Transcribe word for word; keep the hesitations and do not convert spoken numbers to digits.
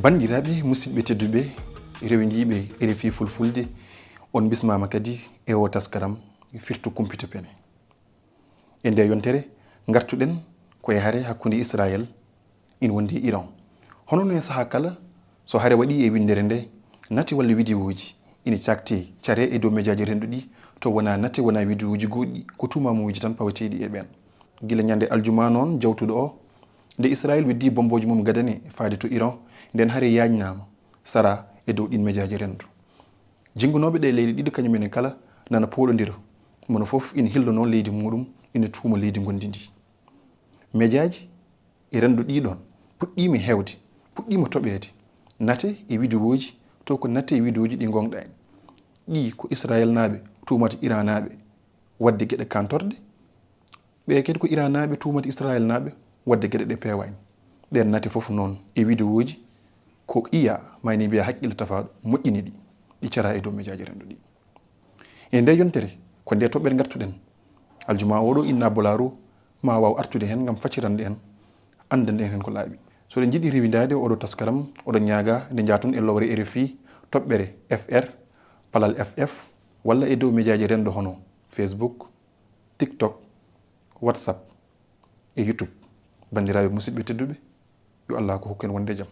Banndiraaɓe musidɓe tedduɓe, rewindiiɓe R F I Fulfulde, on bismaama kadi e o taskaram Firtu Kumpito Pene. E nde yontere, ngartuɗen ko e hare hakkunde Israel ina wondi e Iran. Hono no e sahaa kala, so hare waɗi e winndere nde, nate walla widiwooji ina cakte care e dow mejaaji renndo ɗi, to wonaa nate, wonaa widiwooji goɗɗi, ko tuumaamuuji tan paweteeɗi e ɓeen. Gila ñande aljuma noon jawtuɗo o, nde Israel weddi bombooji mum gadane faade to Iran, nden hare yaañnaama sara e dow ɗin mejaaji renndo. Jinngunooɓe ɗe leyɗe ɗiɗi kañum en kala nana pooɗondira, mono fof ina hillonoo leydi muɗum, ina tuuma leydi ngondi ndi. Mejaaji e renndo ɗi ɗoon puɗɗiima heewde, puɗɗiima toɓeede, nate e widiwooji, to ko nate e widiwooji ɗi ngoongɗaa en. Ɗi ko Israelnaaɓe tuumata Iranaaɓe waɗde geɗe kantorɗe, ɓe kadi ko Iranaaɓe tuumata Israelnaaɓe waɗde geɗe ɗe peewaani. Ɗeen nate fof noon e widiwooji ko I A, maa ene mbiya haqqille tafaaɗo, moƴƴini ɗi, ɗi cara e dow mejaaji renndo ɗi. E nde yontere, ko nde toɓɓere ngartuɗen. Aljuma oɗo inna bolaaru ma waaw artude heen ngam faccirande en, anndande en heen ko laaɓi. So ɗen njiɗi rewindaade oɗo taskaram, oɗo ñaaga nde njaaton e lowre R F I, toɓɓere F R, palal F F, walla e dow mejaaji renndo hono Facebook, TikTok, WhatsApp e YouTube. Banndiraaɓe musidɓe tedduɓe, yo Allah ko hokku en wonde jam.